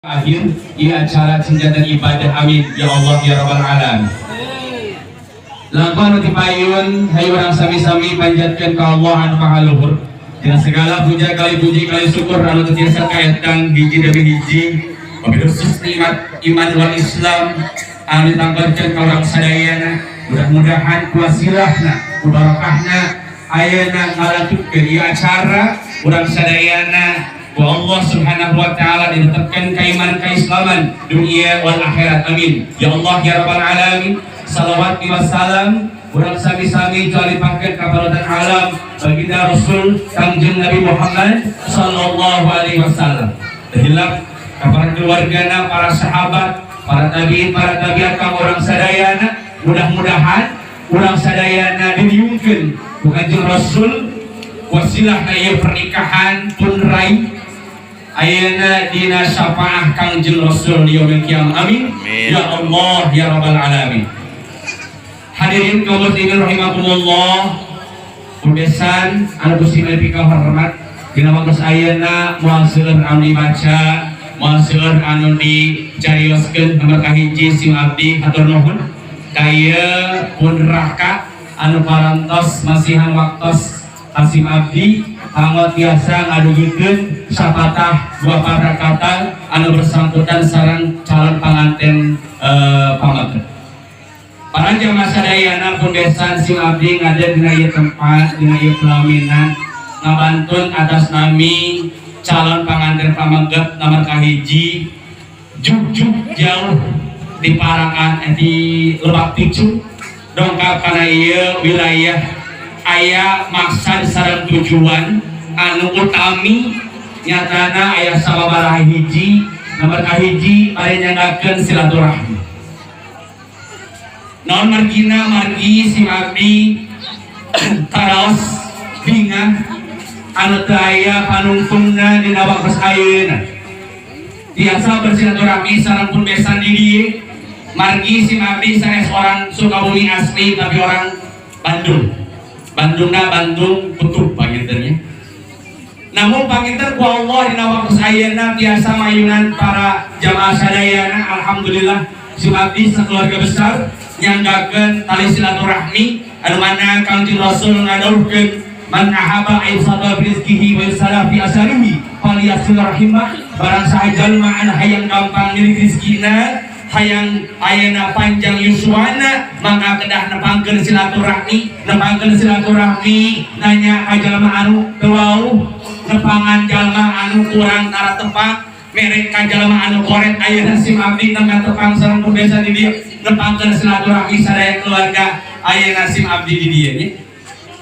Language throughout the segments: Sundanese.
Akhir ieu acara sing janten ibadah. Amin ya Allah ya Rabbal alamin. Langkah nu tipayun, hayu urang sami-sami panjatkeun ka Allah anu Maha Luhur dengan segala puja kali puji kali syukur anu teu tiasa kaetang hiji demi hiji, wabil khusus nikmat iman wal Islam anu ditangkorkeun ka urang sadayana. Mudah-mudahan ku wasilahna, ku barakahna ayeuna ngalanjutkeun ieu acara, urang sadayana ku Allah Subhanahu wa Taala ditetapkan keimanan keislaman dunia wal akhirat. Amin ya Allah ya Rabbal alamin. Salawat wassalam urang sami-sami calipakeun ka panutan alam, baginda Rasul Kangjeng Nabi Muhammad sallallahu alaihi wasallam. Hilap ka para keluargana, para sahabat, para tabiin, para tabiat, ka urang sadayana. Mudah-mudahan urang sadayana diriungkeun ku Kanjeng Rasul wasilah na ieu pernikahan pun rai ayeuna dina syafaah Kangjeng Rasul di yaumil kiamah. Amin. Amin. Ya Allah ya Rabbal alamin. Hadirin kaum muslimin rahimakumullah, pun besan anu ku sim pika hormat, dina waktu ayeuna moal seueur anu dibaca, moal seueur anu dicarioskeun. Nomor kahiji, sim abdi hatur nuhun ka ieu pun raka anu parantos masihan waktos ka sim abdi kanggo tiasa ngadugikeun sapatah dua patah kata anu bersangkutan sareng calon panganten pameget. Para jamaah sadayana, pun besan, sim abdi ngadeg dina ieu tempat, dina ieu pelaminan, ngabantun atas nami calon panganten pameget. Nomor kahiji, juk-juk jauh di Parakan, di Lebak Picung, dongkap kana ieu wilayah aya maksad sareng tujuan anu utami, nyatana aya sababaraha hiji. Nomor kahiji, bade nyanggakeun silaturahmi. Naon margina? Margi sim abdi karaos bingah anu teu aya panungtungna dina waktu ayeuna tiasa bersilaturahmi sareng pun besan di dieu. Margi sim abdi sanes orang Sukabumi asli, tapi orang Bandung. Bandungna Bandung Kutub panginten nya. Namun panginten ku Allah dina waktu ayeuna tiasa mayunan para jamaah sadayana. Alhamdulillah, sim abdi sakeluarga besar nyanggakeun tali silaturahmi anu mana Kangjeng Rasul ngadawuhkeun, "Man ahabba aysata rizqihi wa yusala fi asarihi falyasil rahimah." Barang saha jalma anu hayang gampang milik rezekina, hayang ayeuna panjang yuswana, maka kedah nepangkeun silaturahmi. Nepangkeun silaturahmi, nanya ka jalma anu teu wauh, nepangan jalma anu kurang tara tepak, mere ka jalma anu koret. Ayeuna sim abdi nembe tepang sareng pun besan di dieu, nepangkeun silaturahmi sadaya keluarga. Ayeuna sim abdi di dieu nya.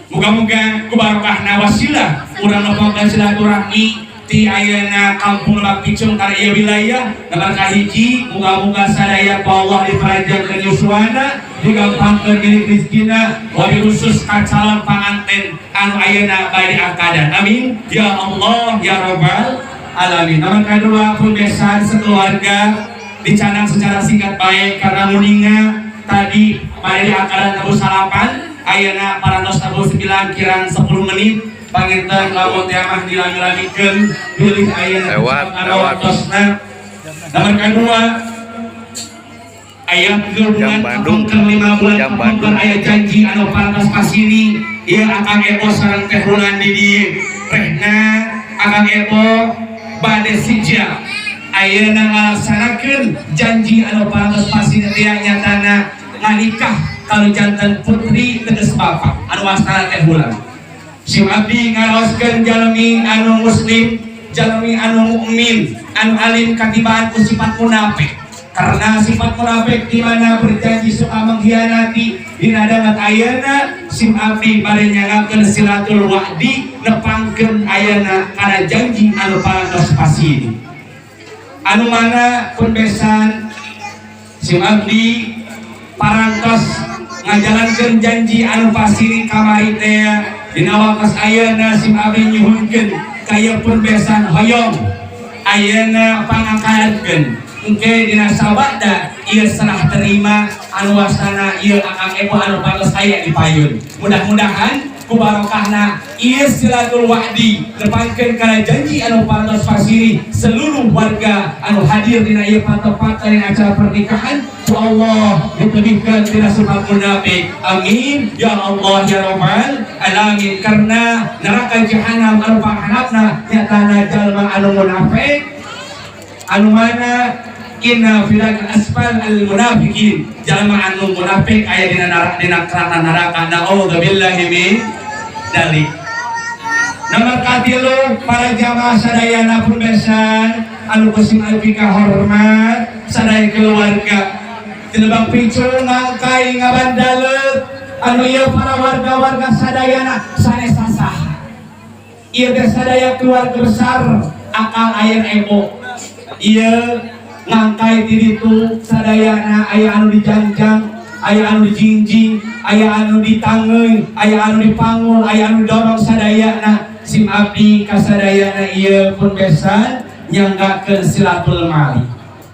Muga-muga ku barokahna wasilah urang nepangkeun silaturahmi ti ayeuna kampung Lebak Picung kana ieu wilayah nomor kahiji, muga-muga sadaya ku Allah dipanjangkeun yuswana, digampangkeun milik rezekina, wabil khusus ka calon panganten anu ayeuna bade akadan. Amin ya Allah ya Rabbal alamin. Nomor kedua, pun besan sekeluarga dicanang secara singkat baik karena muninga tadi pada di akadan tabuh salapan, ayeuna parantos tabuh 9 kirang 10 menit. Panginten lamun teh mah dilami-lamikeun bilih ayeuna Lewat, kana lewat. waktosna. Nomor kedua, aya 3 bulan Jam Bandung. kapungker, 5 bulan Jam kapungker, Bandung. Aya janji anu parantos pasini ieu Akang Ebo sareng Teh Wulan di dieu. Rehna Akang Ebo bade sija ayeuna ngalaksanakeun janji anu parantos pasini teh, nyatana nganikah kalau janten putri teges bapak anu wastana Teh Wulan. Sim abdi ngaraoskeun jalmi anu muslim, jalmi anu mukmin, anu alim katibaan ku sifat munafik, karena sifat munafik di mana berjanji suka mengkhianati. Dina danget ayeuna sim abdi bade nyanggakeun silatul wa'di, nepangkeun ayeuna kana janji anu parantos pasini, anu mana pun besan sim abdi parantos ngajalankeun janji anu pasini kamari teh. Dina waktos ayeuna sim abdi nyuhunkeun kaya pun besan hoyong ayeuna pangangkatkeun engke dina sabada ieu serah terima anu wastana ieu Akang Ebo anu parantos aya di payun. Mudah-mudahan Ku barokahna ieu silatul wa'di, nepangkeun kana janji anu parantos pasiri, seluruh warga anu hadir dina ieu patepatan dina acara pernikahan ku Allah ditebihkeun tina sifat munafik. Amin ya Allah ya Rabbal alamin. Karena neraka jahanam anu panghanapna nyatana jalma anu munafik, anu mana inna fi darkil asfal al munafikin. Jalma anu munafik aya dina neraka, dina kerana neraka. Naudzubillahi min dzalik. Nomor katilu, para jamaah sadayana pun besan anu ku sim abdi hormat, sadaya keluarga Tinebang Picung, Ngangkai, Ngabandalet, anu ieu para warga-warga sadayana sanes sasah. Ieu teh sadaya keluarga besar akal air ebo. Ieu ngangkai ti ditu sadayana aya anu dijangjang, aya anu dijingjing, aya anu ditangeun, aya anu dipanggul, aya anu didorong. Sadayana sim abdi kasadayana ieu pun besan nyanggakeun silatul mali,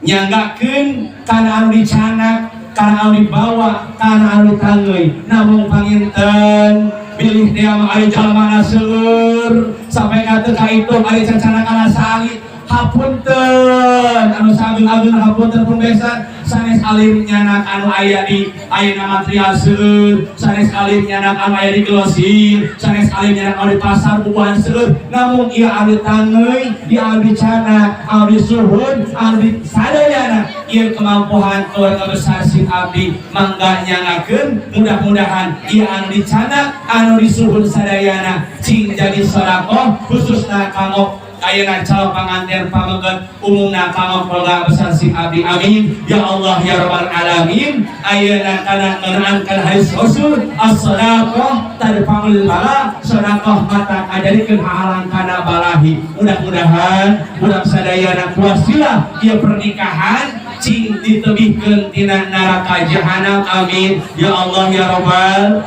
nyanggakeun kana anu dicanak, kana anu dibawa, kana anu ditangeuy. Namung panginten bilih dia mah ari jalmana seueur sampai ka teu kahitung, ari cacanakana saalit. Hapunten anu sageung-ageung, hapunten pun besan, sanes alim nyanak anu aya di ayeuna material seueur, sanes alim nyanak anu aya di grosir, sanes alim nyanak anu di pasar bubuhan seueur. Namun ieu anu tangeui, ieu anu dicanak, anu disuhun, anu di sadayana ieu kemampuan keluarga besar sim abdi, mangga nyangakeun. Mudah-mudahan ieu anu dicanak, anu disuhun sadayana cing jadi sedekah, khususna kanggo ayeuna calon panganten pameget, umumna kanggo keluarga besar sim abdi. Amin ya Allah ya Rabbal alamin. Ayeuna kana ngeunaan kana hadis Rasul, as-sadaqah tadfa'ul bala, sedekah mata ngajadikeun hahalang kana balahi. Mudah-mudahan urang sadayana kuasilah ieu pernikahan cing ditebihkeun tina neraka jahanam. Amin ya Allah ya Rabbal.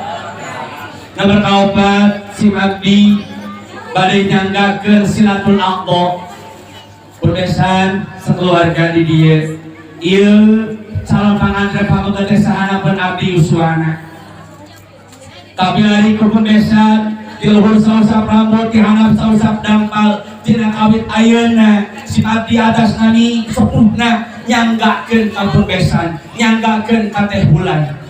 Nomor kaopat, sim abdi bade nyanggakeun silatul aqdo. Bebesan sekeluarga di dieu, ieu calon panganten pameget teh sahanapeun abdi yuswana. Kapilari ku besan di luhur sausap rambut, di handap sausap dampal. Tina kawit ayeuna si abdi atas nami sepuhna nyanggakeun ka besan, nyanggakeun ka Teh Bulan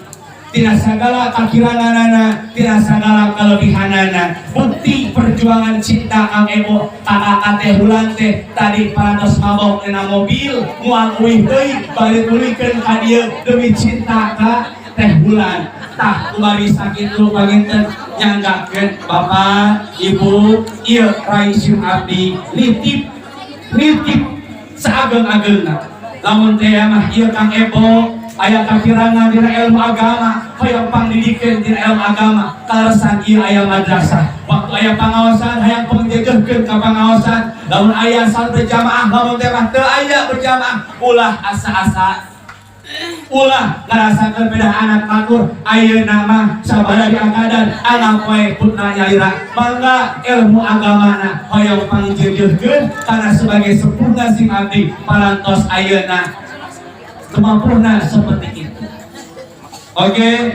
tina sagala kakiranganana, tina sagala kelebihanana. Bukti perjuangan cinta Kang Ebo ka Teh Bulan teh tadi parantos mabok dina mobil, moal uih deui, bari tuluykeun ka dieu demi cinta ka Teh Bulan. Tah, kumari sakitu panginten nyanggakeun Bapak Ibu. Ieu rai sim abdi nitip, nitip saageng-agengna. Lamun teh mah ieu Kang Ebo aya kakirangan dina ilmu agama, hoyong pangdidikeun dina ilmu agama. Kaleresan ieu aya madrasah, waktu aya pangaosan hayang pangjejehkeun ka pangaosan. Lamun aya salat berjamaah, lamun teh mah teu aya berjamaah, ulah asa-asa, ulah ngarasakeun beda anak batur. Ayeuna mah sabada diangkadan anak poe putra nyalira. Mangga ilmu agamana hoyong pangjejehkeun karena sebagai sepuhna sim abdi parantos ayeuna kemampuanna seperti itu. Oke,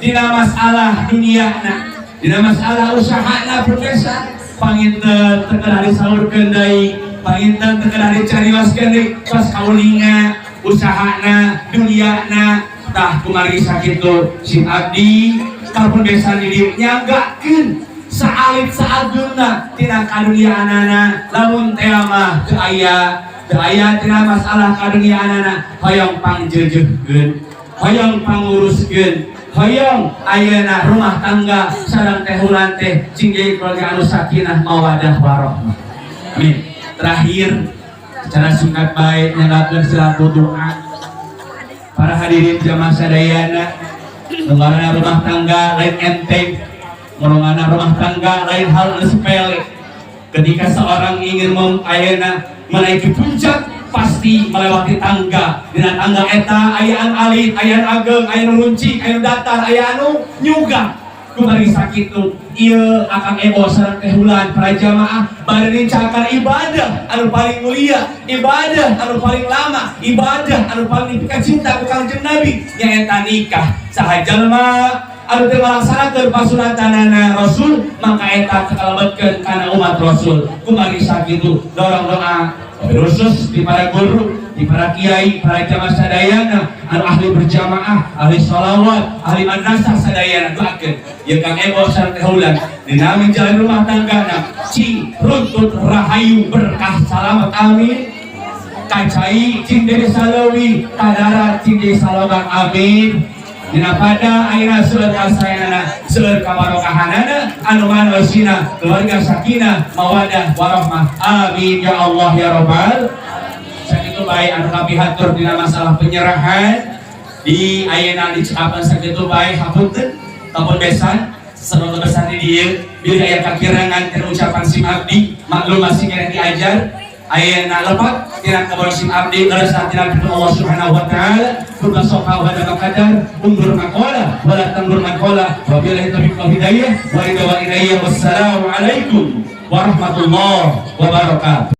dina masalah dunia na, dina masalah usaha na, profesa panginten teu kedah disaurkeun deui, panginten teu kedah dicarioskeun deui, pas kauninga usahana, duniana. Tah, kumargi sakitu sim abdi kalpun desa di dieu nyanggakeun saalit saageungna tina kaduniaanana. Lamun teh mah teu aya, teu aya tina masalah kaduniaanana, hoyong pangjejehkeun, hoyong panguruskeun, hoyong ayeuna rumah tangga sareng Teh Hulan teh cing jadi keluarga anu sakinah mawadah warahmah. Amin. Terakhir, secara singkat baik nyanggakeun silatul doa. Para hadirin jamaah sadayana, nunggalana rumah tangga lain enteng, nunggalana rumah tangga lain hal anu sepele. Ketika seorang ingin ayeuna menaiki puncak, pasti melewati tangga. Dina tangga eta aya anu alit, aya anu ageng, aya anu runcing, aya anu datar, aya anu nyuga. Kumargi sakitu ieu Akang Ebo sareng Teh Hulan, para jamaah bade nincakan ibadah anu paling mulia, ibadah anu paling lama, ibadah anu paling dipika cinta ku Kangjeng Nabi, nyaeta nikah. Saha jalma Anu teu ngalaksanakeun pasunatanana Rasul, maka eta kalebetkeun kana umat Rasul. Kumargi sakitu, dorong doa khusus di para guru, di para kiai, para jamaah sadayana anu ahli berjamaah, ahli sholawat, ahli madrasah sadayana, doakeun ya Kang Ebo sareng Teh Ulan dina menjalani rumah tangga, cing runtut rahayu, berkah, salamat, amin. Kacai cing deui saleuwi, kadarat cing deui salogang, amin. Dina pada ayeuna seueur kasayanana, seueur kabarokahanana, anu mana eusina keluarga sakinah, mawadah, warahmah, amin ya Allah ya Rabbal. Sakitu bae anu kapihatur dina masalah penyerahan di ayeuna di cekapan. Sakitu bae, hapunten kampun besan semoga besan di dieu bila aya kakirangan tina ucapan sim abdi, maklum masih keneh diajar. Ayeuna lepat tina kebon sim abdi, leresan tina firman Allah Subhanahu wa taala, kurma sofa wa hada qadar undur maqala wala tandur maqala. Wa billahi taufiq wal hidayah wa ridha wa inayah. Wassalamu alaikum warahmatullahi wabarakatuh.